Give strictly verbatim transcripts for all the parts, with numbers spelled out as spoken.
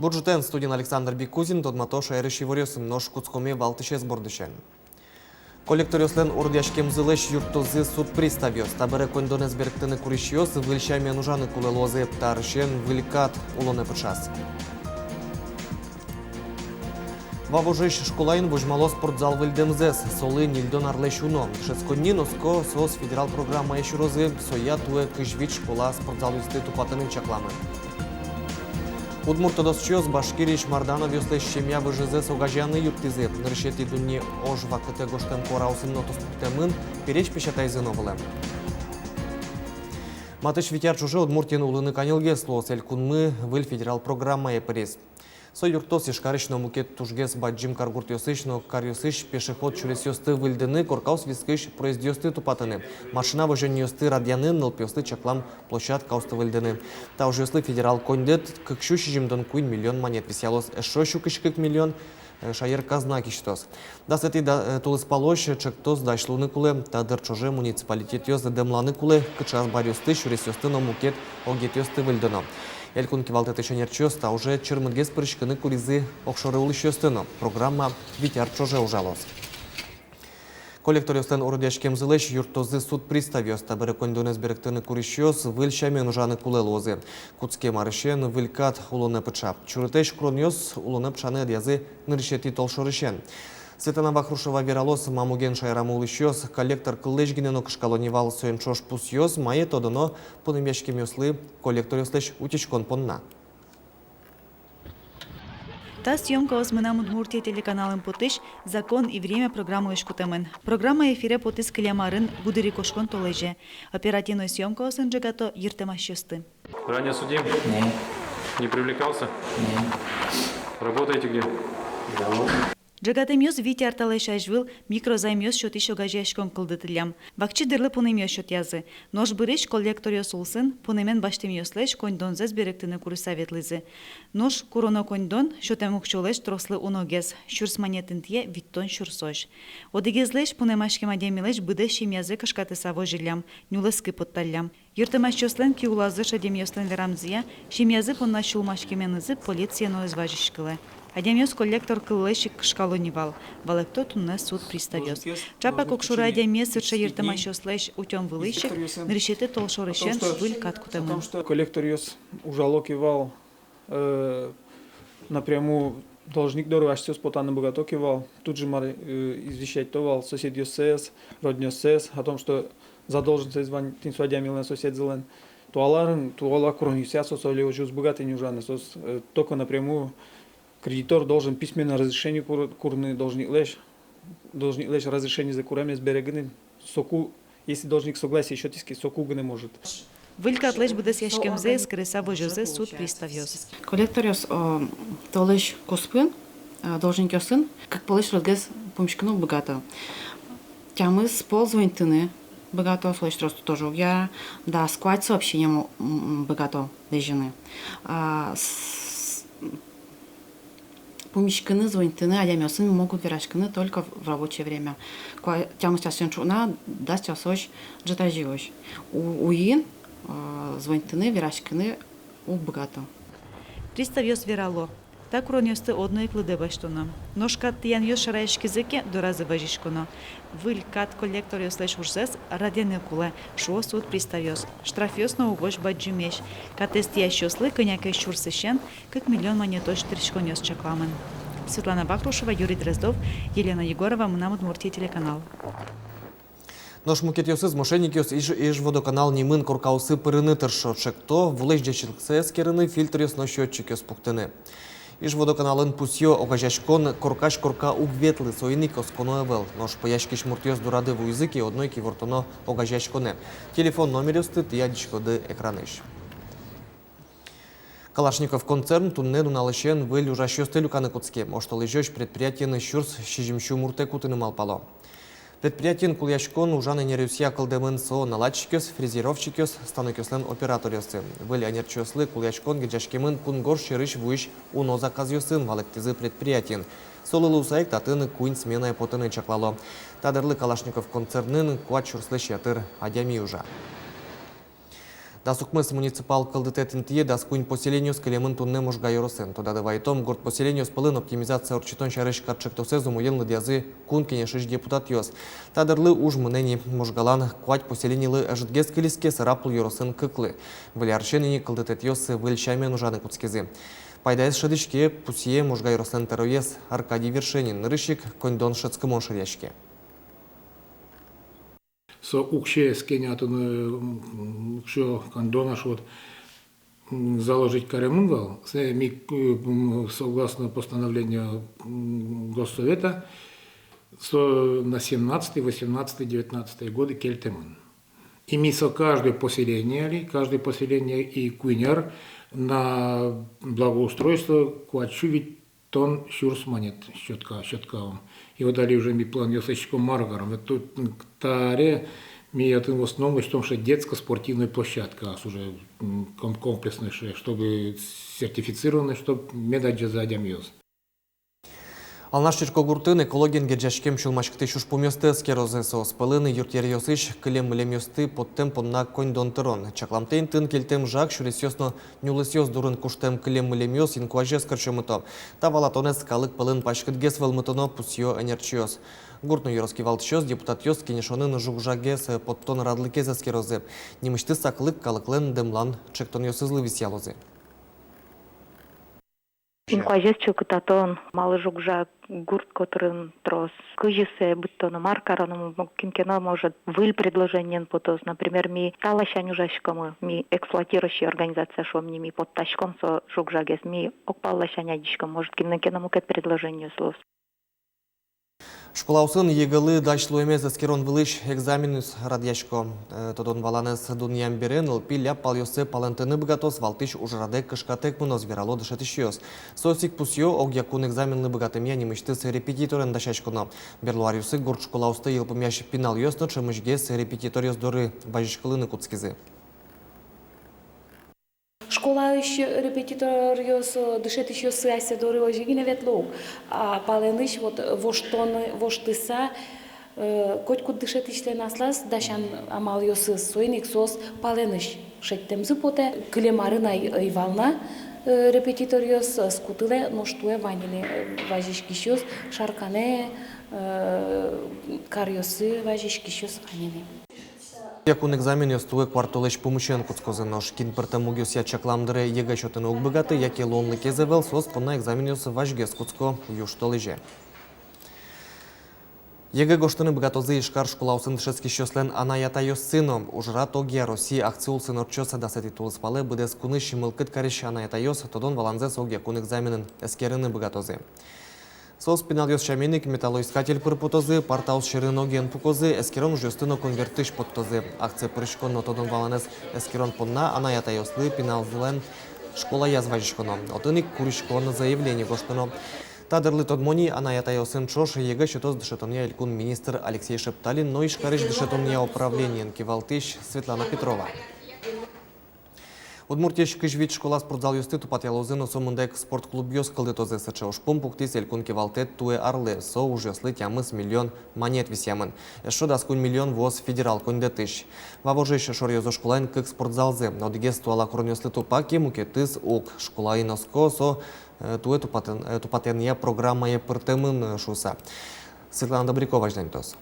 Бур ӝытэн! Студиын Александр Бикузин. Тодмато шаерысь иворъёсын. Нош кутскомы валтӥсез бордысен. Коллекторъёслэн уродъяськемзылэсь юрттозы суд приставъёс. Табере коньдонэз берыктыны курисьёс выль сямен ужаны кулэ луозы. Та арысен выль кат улонэ пыӵаз. Вавожысь школаын возьмало спортзал выльдэмзэс. Солы ньыльдон арлэсь уно. Дышетсконниын оско соос федерал программае сюрозы. Соя туэ кызь вить школа спортзалъёсты тупатыны чакламын. Удмурт тодосчиос Башкириысь Мардановъёслэсь семья выжызэс огазеяны юрттӥзы. Нырысетӥ дунне ож вакытэ гожтэм куараосын но туспуктэмын, пересь песятайзы но вылэм. Матысь вить ар ӵоже Удмуртиын улыны каньылгес луоз. Элькунмы выль федерал программае пыриз. Со юрттоз Ижкарысь но мукет тужгес бадӟым каргуртъёсысь но каръёсысь пешеход сюресъёсты выльдыны, коркаос вискысь проездъёсты тупатыны, машина возённиосты радъяны, нылпиослы чаклам площадкаосты выльдыны. Та ужъёслы федерал коньдэт кык сю сизьымдон куинь миллион манет висъялоз. Эшшо сю кызь кык миллион, э, шаер казна кисьтоз. Дасэтӥ да-, э, тулыспалозь ӵектос дась луыны кулэ. Та дыр ӵоже муниципалитетъёс дэмланы кулэ, кыӵе азбаръёсты, сюресъёсты но мукет огетъёсты выльдоно. Элькун кивалтэтысь ӧнерчиос та уже чырмытгес пыриськыны куризы огшоры улӥсьёсты но. Программа вить ар ӵоже ужалоз. Коллекторъёслэн уродъяськемзылэсь юрттозы суд приставъёс. Табере коньдонэз берыктыны курисьёс выль сямен ужаны кулэ луозы. Кутскем арысен выль кат улонэ пыӵа. Чурытэсь куронъёс улонэ пыӵаны ӧдъязы нырысетӥ толшорысен. Светлана Вахрушева вералоз, ма муген шаерамы улӥсьёс коллектор кыллэсь гинэ но кышкало ни вал. Соин ӵош пусъёс, мае тодоно пунэмъяськемъёслы коллекторъёслэсь утиськон понна. Та съёмкаос «Мынам Удмуртие» телеканалын потӥсь «Закон и время» программалэсь кутэмын. Программа эфире потӥз кылем арын гудырикошкон толэзе. Оперативной съёмкаосын ӝегато йыртэмасьёсты. Ранее судим? Нет. Не привлекался? Нет. Работаете где? Завод. Ӝегатэмъёс вить ар талэсь азьвыл микрозаймъёс сётӥсь огазеяськон кылдытӥллям. Вакчи дырлы пунэмъёс сётъязы. Нош бырись коллекторъёс улсын пунэмен басьтэмъёслэсь коньдонзэс берыктыны курыса ветлӥзы. Нош куроно коньдон сётэм уксёлэсь трослы уногес, сюрс манет интые витьтон сюрсозь. Одӥгезлэсь пунэмаськем адямилэсь быдэс семьязэ кышкатыса возиллям, нюлэскы потталлям. Йыртэмасьёслэн киулазы шедемъёслэн верамзыя, семьязы понна сюлмаськеменызы полиция но ӧз вазиськылэ. Адямиос коллектор кыллэсь ик кышкало ни вал, валэкто туннэ суд приставъёс. Ӵапак огшоры адямиез сыӵе йыртэмасьёслэсь утён вылысь ик нырысетӥ толшорысен выль кат кутэмын. Коллекторъёс ужало ке вал, э, напрямую должник доры асьсэос потаны быгато ке вал, тут же мар, э, извещать-то вал соседъёссэс, роднёссэс о том, что задолженность вань тӥни со адямилэн, соседзылэн. Туала арын, туала куронъёсъя соос али озьы уз быгаты ни ужаны, соос, э, только напрямую кредитор должен письменно разрешение кур-, курыны должниклэсь, должниклэсь разрешенизэ куремез бере гинэ, соку, если должник согласие сётӥз ке, соку гинэ может. Выль катлэсь быдэсъяськемзэ эскерыса возёзы суд приставъёс. Коллекторъёс, э, толэзь куспын, э, должникъёсын кык полэсь тросгес пумиськыны уг быгато. Тямыс пол звонитьтыны быгато, солэсь трос тоже уг яра, дас куать сообщение мо-, м, м, быгато лэзьыны. А, с-, пумиськыны, звонитьтыны адямиосын могут вераськыны только в, в рабочее время. Куа-, тямыс часозь ӵукна дас часозь ӝытазеозь. У-, уин, э, звонитьтыны, вераськыны уг быгато. Приставъёс верало: та куронъёсты одно ик лыдэ басьтоно. Нош кат тӥянъёс шараяськизы ке, доразы вазиськоно. Выль кат коллекторъёслэсь ужзэс радъяны кулэ, шуо суд приставъёс. Штрафъёс но угось бадӟымесь. Катэз тӥясьёслы кӧня ке сюрсысен кык миллион манетозь тыршконъёс чакламын. Светлана Вахрушева, Юрий Дроздов, Елена Егорова, «Мынам Удмуртие» телеканал. Нош мукетъёсыз мошенникъёс Иж-, Ижводоканал нимын коркаосы пырыны тыршо. Ӵекто вулэсь ӟечлыксэ эскерыны, фильтръёс но счётчикъёс пуктыны. Ижводоканалын пусъё: огазеяськон коркась корка уг ветлы, соин ик осконо ӧвӧл. Нош пӧяськись муртъёс дорады вуизы ке, одно ик ивортоно огазеяськонэ. Телефон номеръёсты тӥ адӟиськоды экранысь. Калашников концерн туннэ нуналысен выль ужасьёсты люканы кутске. Оштолэзёзь предприятиын сюрс сизьымсю муртэ кутыны малпало. Предприятиын кулэяськон ужан ӧнеръёсъя кылдэмын. Со наладчикъёс, фрезеровщикъёс, станокъёслэн операторъёссы. Выль ӧнерчиослы кулэяськон герӟаськемын кунгож сьӧрысь вуись уно заказъёсын, валэктӥзы предприятиын. Солы луыса ик татын куинь сменае потыны чаклало. Та дырлы Калашников концернын куать сюрслэсь ятыр адями ужа. Дас укмыс муниципал кылдытэт интые дас куинь поселениос кылемын туннэ Можга ёросын. Тодады вайытом, гурт поселениос пӧлын оптимизация ортчытон сярысь катчектосэз умоен лыдъязы Кун Кенешысь депутатъёс. Та дырлы уж мынэ ни. Можгалэн куать поселенилы ӧжытгес кылиз ке, Сарапул ёросын — кыклы. Выль арысен ини кылдытэтъёс выль сямен ужаны кутскизы. Пайдаез шӧдӥське, пусъе Можга ёрослэн тӧроез Аркадий Вершенин. Нырысь ик коньдон шӧдскымон шыръяське. Со уксё эскеня тыны, м, уксё коньдонаш вот, м, заложить каремын вал. Сое ми, м, согласно постановлению, м, Госсовета, со на семнадцатый, восемнадцатый, девятнадцатый годы кельтэмын. И ми со каждое поселение али, каждое поселение и куинь ар на благоустройство куать сю вить тон сюрс манет сётка, сёткаом. И вот али уже ми планъёс лэсьтӥськом, мар каром. Вот тут, м, таре ми отын в основном лэсьтом сыӵе детско-спортивной площадка, с уже, м, ком-, комплексной сыӵе, чтобы сертифицированной, чтоб мед адӟозы адямиос. Алнаш черкогуртын экологиен герӟаськем сюлмаськытӥсь ужпумъёсты эскерозы. Соос пӧлын юртъеръёсысь кылем-мылемъёсты поттэм понна коньдон тырон. Чакламтэ интыын кельтэм жаг сюресъёс но нюлэсъёс дурын куштэм кылем-мылемъёс инкуазез кырсьомыто. Та валатонэз калык пӧлын паськытгес вӧлмытоно, пусъё ӧнерчиос. Гурт но ёрос кивалтӥсьёс депутатъёс кенешонын жуг-жагез поттон радлыкез эскерозы. Нимысьтыз саклык калыклэн дэмлан ӵектонъёсызлы висъялозы. Инкуазез чылкытатон, малы жуг-жаг гурт котырын трос, кызьы сое быдтоно, мар кароно, м, кин ке но, может, выль предложениен потоз. Например, ми та ласянь ужаськомы, ми эксплуатирующий организация шуом ни, ми поттаськом со жуг-жагез, ми огпал ласянь адӟиськом, может, кинлэн ке но мукет предложениез луоз. Школаосын ЕГЭ-лы дась луэмез эскерон вылысь экзаменъёс радъясько. Э, тодон-валанэз дунъям бере нылпи ляб палъёссэ палэнтыны быгатоз, валтӥсь ужрадэ кышкатэк мыноз, верало дышетӥсьёс. Соос ик пусъё, огъякун экзаменлы быгатэмъя нимысьтыз репетиторен дасяськоно. Берло аръёсы гурт школаосты йылпумъясь пиналъёс но ӵемысьгес репетиторъёс доры вазиськылыны кутскизы. Школаысь репетиторъёс, дышетӥсьёс асьсэ доры озьы гинэ ветло ук. А палэнысь вот воштон, воштыса, э, котькуд дышетӥсьлэн аслаз дасян амалъёсыз, соин ик соос палэнысь шедьтэмзы потэ. Кылем арын ӧй, ӧй вал на, э, репетиторъёс, э, ӧз кутылэ, нош туэ вань ини, э, вазиськисьёс, Шарканэ, э, каръёсы вазиськисьёс вань ини. Огъякун экзаменъёс туэ куартолэзь пумысен кутскозы, нош кин пӧртэм мугъёсъя чаклам дыре ЕГЭ сётыны уг быгаты яке луонлыкез ӧвӧл, соос понна экзаменъёс вазьгес кутско южтолэзе. ЕГЭ гожтыны быгатозы Ижкар школаосын дышетскисьёслэн анай-атайёссы но. Ужрад огъя Россия акци улсын ортчоз. Дасэтӥ тулыспалэ быдэс кунысь мылкыд карись анай-атайёс тодон-валанзэс огъякун экзаменын эскерыны быгатозы. Соос, пиналъёс сямен ик, металлоискатель пыр потозы, партаос сьӧры ноген пукозы, эскерон ужъёсты но конвертысь поттозы. Акцие пыриськон но тодон-валанэз эскерон понна анай-атайёслы пиналзылэн школаяз вазиськоно. Отын ик куриськон заявление гожтоно. Та дырлы тодмо ни, анай-атайёсын ӵош ЕГЭ сётоз дышетонъя элькун министр Алексей Шепталин но Ижкарысь дышетонъя управлениен кивалтӥсь Светлана Петрова. Удмуртиысь кызь вить школа спортзалъёсты тупатъялозы но сомында ик спортклубъёс кылдытозы. Сыӵе ужпум пуктӥз элькун кивалтэт туэ арлы. Со ужъёслы тямыс миллион манет висъямын. Эшшо дас куинь миллион вуоз федерал коньдэтысь. Вавожысь Шоръёзо школаын кык спортзалзы. Одӥгез туала куронъёслы тупа ке, мукетыз уг. Школаын оско со, э, туэ тупатэн-, э, тупатъянъя программае пыртэмын, э, шуыса. Светлана Добрякова азьланьтоз.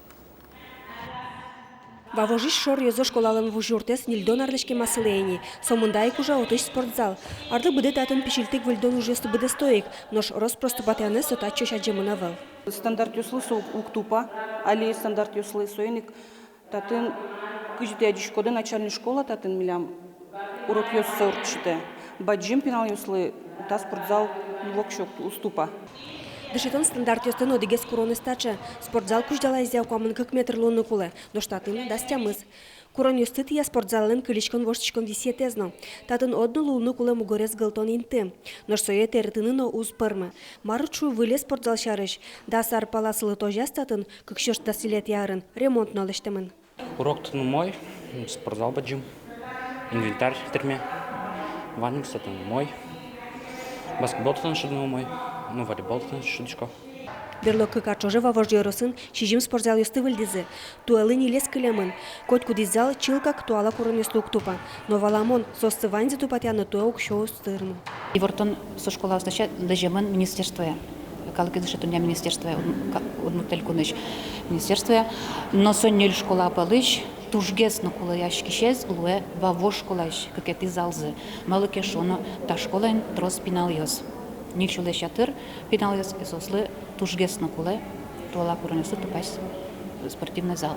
Вавожысь Шоръёзо школалэн вуж юртэз ньыльдон арлэсь кема сылэ ини. Сомында ик ужа отысь спортзал. Арлы быдэ татын пичильтык-выльдон ужъёсты быдэсто ик, нош рос-прос тупатъянэз со татчыозь адӟемын ӧвӧл. Стандартъёслы со уг, уг тупа, али стандартъёслы, соин ик татын, кызьы тӥ адӟиськоды, начальной школа татын милям урокъёссэ ортчытэ. Бадӟым пиналъёслы та спортзал воксё уг ту-, уз тупа. Дышетон стандартъёслэн одӥгез куронэз таӵе: спортзал кузьдалаезъя куамын кык метр луыны кулэ, нош татын дас тямыс. Куронъёсты тӥя спортзаллэн кылиськон-воштӥськон висъетэз но. Татын одно луыны кулэ мугорез гылтон инты. Нош сое тэрытыны но уз пӧрмы. Мар уд шу выль спортзал сярысь? Дас ар пала сылытозяз татын, кык сюрс дасвиллетӥ арын, ремонт но лэсьтэмын. Урок татын умой, спортзал бадӟым, инвентарь тырме, ваньмыз татын умой. Баскетбол татын шудыны умой, ну, волейбол татын шудӥсько. Берло кык ар ӵоже Вавож ёросын сизьым спортзалъёсты выльдӥзы. Туэлы ньылез кылемын. Котькудӥз зал чылкак туала куронъёслы уг тупа. Но валамон, соосты ваньзэ тупатъяны туэ уксё уз тырмы. Ивортон со школаос лэся-, лэземын министерствое, калык дышетонъя министерствое, Удм-, ка-, Удмурт Элькунысь министерствое. Но со ньыль школа пӧлысь тужгес но кулэяськисез луэ Вавож школаысь кыкетӥ залзы. Малы ке шуоно, та школаын трос пиналъёс. Ньыль сюлэсь ятыр пиналъёс, и соослы тужгес но кулэ туала куронъёслы тупась спортивный зал.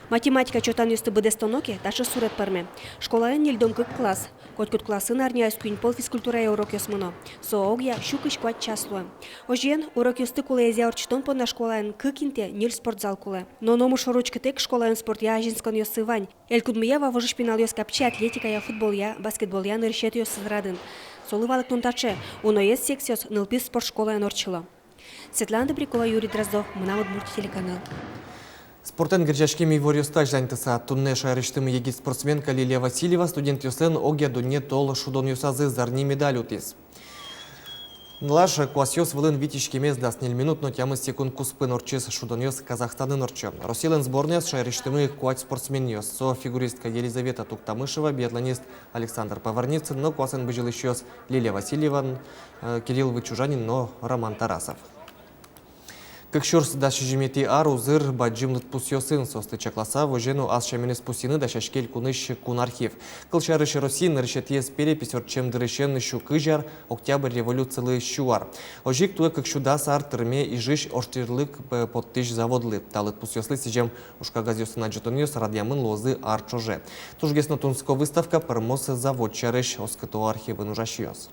Математика чотанъёсты быдэстоно ке, таӵе сурет пӧрме. Школаын ньыльдон кык класс. Котькуд классын арняяз куинь пол физкультурая урокъёс мыно. Со огъя сю кызь куать час луэ. Озьыен, урокъёсты кулэезъя ортчытон понна школаын кык интые ньыль спортзал кулэ. Но номыр шоры учкытэк, школаын спортъя азинсконъёссы вань. Элькунмыя Вавожысь пиналъёс капчи атлетикая, футболъя, баскетболъя нырысетӥосыз радын. Солы валэктон таӵе: уноез секциос нылпи спортшколаын ортчыло. Светлана Добрякова, Юрий Дроздов, «Мынам Удмуртие» телеканал. Спортэн герӟаськем иворъёсты азьланьтыса, туннэ шаерысьтымы егит спортсменка Лилия Васильева студентъёслэн огъя дунне тол шудонъёсазы зарни медаль утӥз. Нылаш куасъёс вылын вить иськемез дас ньыль минут но тямыс секунд куспын ортчиз. Шудонъёс Казахстанын ортчо. Россилэн сборнояз шаерысьтымы куать спортсменъёс. Со фигуристка Елизавета Туктамышева, биатлонист Александр Поварницын но куасэн бызьылӥсьёс Лилия Васильева, э, Кирилл Вычужанин но Роман Тарасов. Кык сюрс дас сизьыметӥ ар узыр бадӟым лыдпусъёсын. Соосты чакласа, возе но ас сяменыз пусйыны дасяське элькунысь кун архив. Кылсярысь, Россиын нырысетӥез перепись ортчем дырысен сю кызь ар, Октябрь революцилы сю ар. Озьы ик туэ кык сю дас ар тырме Ижысь ожтӥрлык, э, поттӥсь заводлы. Та лыдпусъёслы сӥзем ужкагазъёсын адӟытонъёс радъямын луозы ар ӵоже. Тужгес но тунсыко выставка пӧрмоз завод сярысь, оскыто архивын ужасьёс.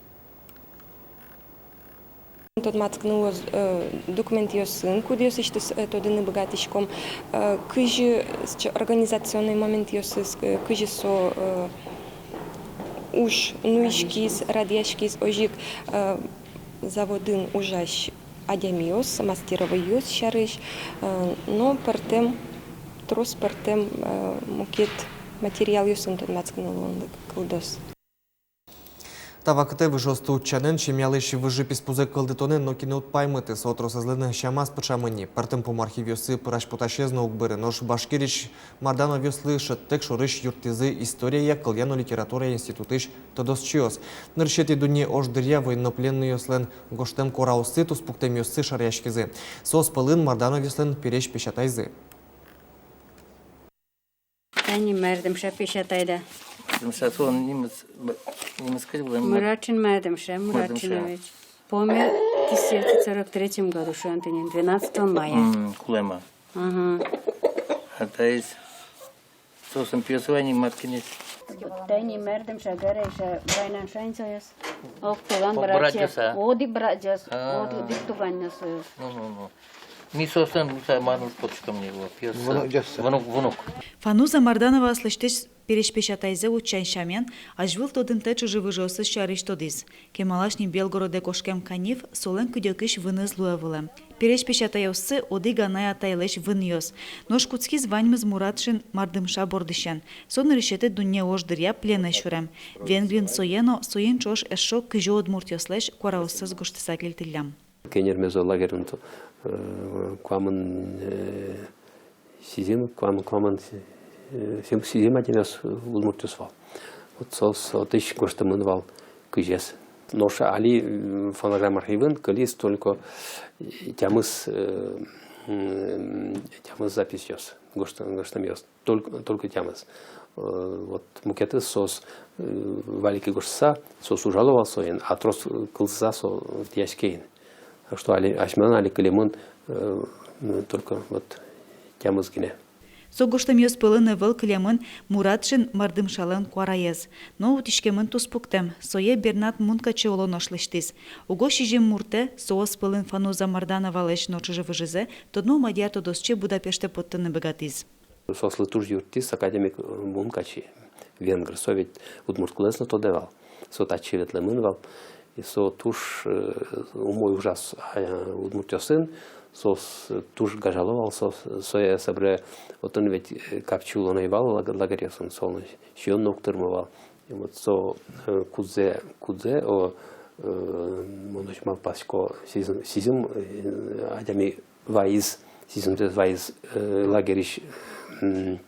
Тодматскыны луоз, э, документъёсын, кудъёсысьтыз, э, тодыны быгатӥськом, э, кызьы, сыӵе организационный моментъёсыз, э, кызьы со, э, уж нуиськиз, радъяськиз, озьы ик, э, заводын ужась адямиос, мастеровойёс сярысь, э, но пӧртэм, трос пӧртэм, э, мукет материалъёсын тодматскыны луонлык кылдоз. Та вакытэ выжыосты утчанэн, семьялэсь выжы писпузэ кылдытонэн нокин но уд паймыты. Со тросэзлэн сямаз пыӵамын ни. Пӧртэм пумо архивъёсы пырась-потасез но уг быры. Нош Башкириысь Мардановъёслы шӧдтэк шорысь юрттӥзы историяя, кылъя но литературая институтысь тодосчиос. Нырысетӥ дунне ож дыръя военнопленнойёслэн гожтэм куараоссы, туспуктэмъёссы шараяськизы. Соос пӧлын Мардановъёслэн пересь песятайзы. Тани Мардымша песятайда. Мардымша, со нимыз, нимыз кызьы вал? Мураӵын Мардымша, Мураӵын. Мураӵынович. Помер в тысяча девятьсот сорок третьем году, шуом тӥни, двенадцатого мая. М, кулэма. Ага. А таиз соослэн пиосы вань ни, мар кинэсь. Тани Мардымша, Гарайша, Байнанша ини соос. Ог туган братья. Братьёс-а? Одӥг братьёс, а, одӥг туганъёс соос. Ну, ну, ну. Ми соослэн, ну, са, марлы потӥськом ни, вот, пиос. Внукъёс. Внук, внук. Фануза Марданова аслэсьтыз пересь песятайзэ утчан сямен, азьвыл тодымтэ чыжы-выжыосыз сярысь тодӥз. Кемалась ни Белгородэ кошкем каниф солэн кыдёкысь выныз луэ вылэм. Пересь песятайёссы одӥг анай-атайлэсь вынъёс. Нош кутскиз ваньмыз Мураӵын Мардымша бордысен. Со нырысетӥ дунне ож дыръя пленэ сюрем. Венгриын сое но, соин ӵош эшшо кызьы удмуртъёслэсь куараоссэс гожтыса кельтӥллям. Кенермезо лагерьын то, э, куамын, э, сизьым, куамын, куамын, э, сизьым, сизьым адямиос, э, удмуртъёс вал. Вот соос отысь гожтэмын вал кызез. Нош али, м, фонограмм архивын кылиз только, э, тямыс, э, м, тямыс записьёс, гожт-, гожтэмъёс. Только, только тямыс. Э, вот мукетыз соос, э, валике гожтыса, соос ужало вал соин, а трос кылзыса со тӥяське ини. Так что али, асьмелэн али кылемын, э, только вот тямыс гинэ. Со гожтэмъёс пӧлын ӧвӧл кылемын Мураӵын Мардымшалэн куараез. Но утиськемын туспуктэм, сое Бернат Мункачи улон нош лэсьтӥз. Уго сизьым муртэ, соос пӧлын Фануза Мардановалэсь но чыжы-выжызэ, тодмо мадьяр тодосчи Будапештэ поттыны быгатӥз. Соослы туж юрттӥз академик Мункачи, венгр, со ведь удмурт кылэз но тодэ вал. Со татчы ветлэмын вал. И со туж, э, умой ужаз, а, удмуртъёсын, соос туж гажало вал, со, сое собере, отын ведь, э, капчи улон ӧй вал лаг-, лагерьёсын, солэн сиён но уг тырмы вал. И вот со, э, кудзэ, кудзэ, о, Э, мон озьы малпасько, сизьым, сизьым, э, адями вайиз, сизьымзэс вайиз, э, лагерысь, м,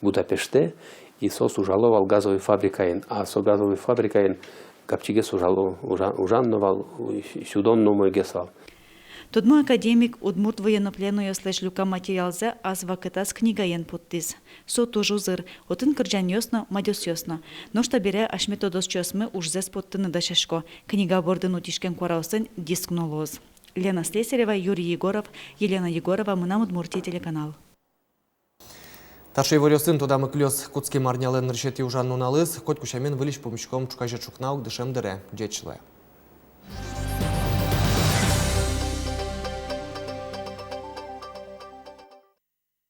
Будапештэ, и соос ужало вал газовой фабрикаын, а со газовой фабрикаын капчигес ужало, ужа-, ужан но вал, сю-, сюдон но умойгес вал. Тодмо академик удмурт военнопленнойёслэсь люкам материалзэ ас вакытаз книгаен поттӥз. Со туж узыр, отын кырӟанъёс но, мадёсъёс но. Нош табере асьме тодосчиосмы ужзэс поттыны дасясько, книга бордын утиськем куараосын диск но луоз. Лена Слесарева, Юрий Егоров, Елена Егорова, «Мынам Удмуртие» телеканал. Таӵе иворъёсын тодамы кылёз кутскем арнялэн нырысетӥ ужан нуналыз. Котьку сямен выльысь пумиськом ӵуказе ӵукна ук дышем дыре. Ӟеч луэ.